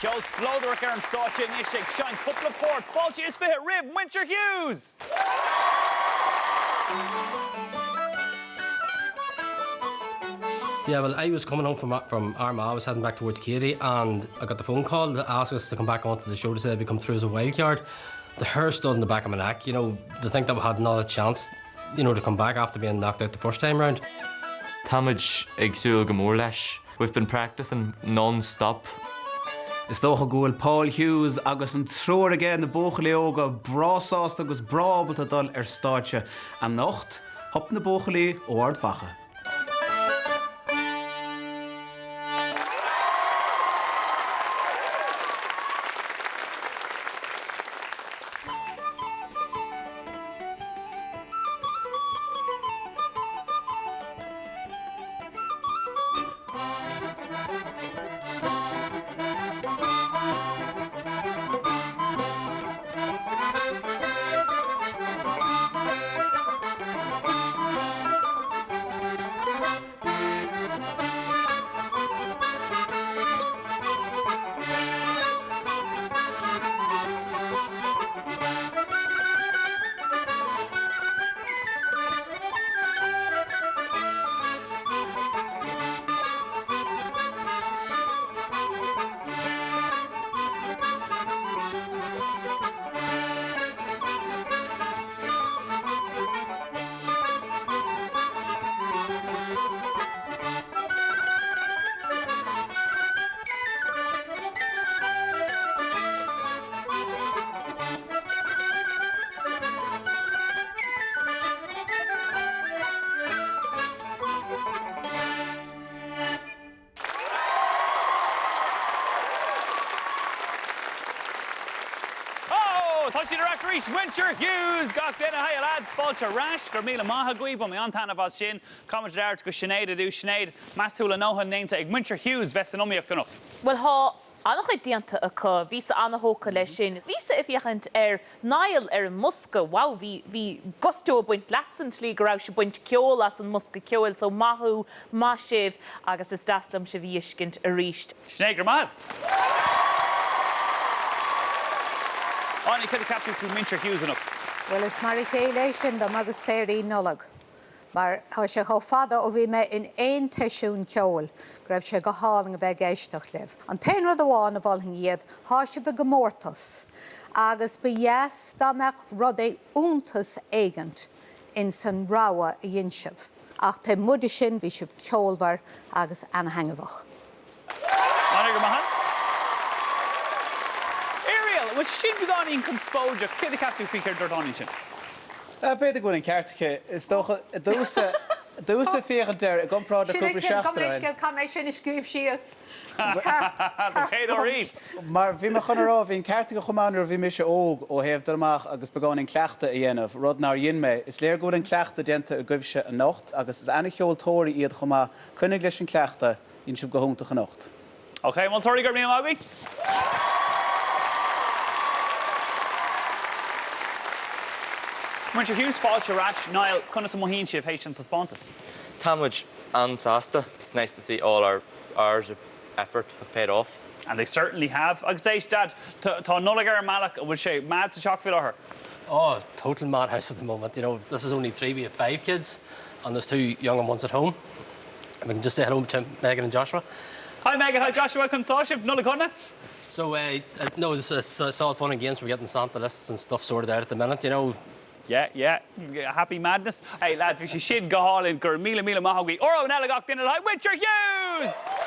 Ceol spleodrach ar an stáitse anois ag seinnt cúpla port. Fáilte is 20 roimh Muintir Hughes! Yeah, well, I was coming home from, from Armagh, I was heading back towards Keady, and I got the phone call to ask us to come back onto the show to say we'd come through as a wild card. The hair stood in the back of my neck, you know, to think that we had another chance, you know, to come back after being knocked out the first time round. Táimid ag súil go mór leis. We've been practicing non-stop. Is dócha go bhfuil Paul Hughes agus an triúr aige, na buachaillí óga, breá sásta agus breá ábalta dul ar stáitse anocht. Hup na buachaillí ó Ard Mhacha. Oh! Tá siad ar ais arís! Muintir Hughes! Gach duine! Hiya lads! Fáilte ar ais! Go raibh míle maith agaibh, bhain mé an-taitneamh as sin. Caithfimid labhairt go Sinéad ar dtús. Sinéad, meas tú an bhfuil a ndóthain déanta ag Muintir Hughes bheith san iomaíocht anocht? Bhuel, tá an-chuid déanta acu. Bhíos-sa an-thógtha leis sin. Bhíos-sa ag féachaint ar Niall ar an mbosca. Wow, bhí, bhí gusto ag baint leatsa an tslí go rabhais ag baint ceol as an mbosca ceoil so maith thú, maith sibh agus is deas liom sibh a fheiscint arís. Sinéad, go raibh maith agat. Áine, céard a cheap tú faoi Muintir Hughes anocht? Bhuel, is mar a chéile é sin dom agus Féirín Nollag. Mar tá sé chomh fada ó bhí mé in aon tseisiún ceoil go raibh sé go hálainn a bheith ag éisteacht libh. An t-aon rud amháin a mholfainn dhaoibh, thá sibh i gcomórtas agus ba dheas dá mbeadh rud é iontas éigint ins an rogha a dhein sibh. Ach taobh amuigh de sin bhí sibh ceolmhar agus ana-thaitneamhach. Áine, go raibh maith agat. Irial, an bhfuil sé sin beagáinín conspóideach? Céard a cheap tú faoi céard a dúirt Áine ansin? B'fhéidir go bhfuil an ceart aici. Is dócha, domhsa, domhsa féachaint air i gcomparáid le cúpla seachtain ó shin. Caithfidh mé sin a scríobh síos. Don chéad uair riamh. Mar bhí mé chun a rá, bhí an ceart aici chomh maith nuair a bhí mise óg ó thaobh dul amach agus beagáinín cleachtadh a dhéanamh, rud nár dhein mé. Is léir go bhfuil an cleachtadh déanta agaibhse anocht agus is ana-cheoltóirí iad chomh maith. Coinnigh leis an cleachtadh. Dhein sibh go hiontach anocht. Ok, moltóirí, go raibh míle maith agaibh. Muintir Hughes, fáilte ar ais. Niall, conas a mothaíonn sibh théis an taispeántas? Tá muid an-sásta. It's nice to see all our hours of effort have paid off. And they certainly have. Agus éist, Dad, tá an Nollaig ar an mbealach, an bhfuil sé mad sa teach faoi láthair? Oh, total madhouse at the moment. You know, this is only three, we have five kids and there's two younger ones at home. We can just say hello to Megan and Joshua. Hi Megan, hi Joshua, conas tá sibh? Nollaig shona? So uh, uh, no, it's, it's, it's all fun and games, we're getting Santa lists and stuff sorted out at the minute, you know. Yeah, yeah, happy madness. Hey lads, bhí sé sin go hálainn, go raibh míle míle maith agaibh. Uair amháin eile gach duine le haghaidh Muintir Hughes!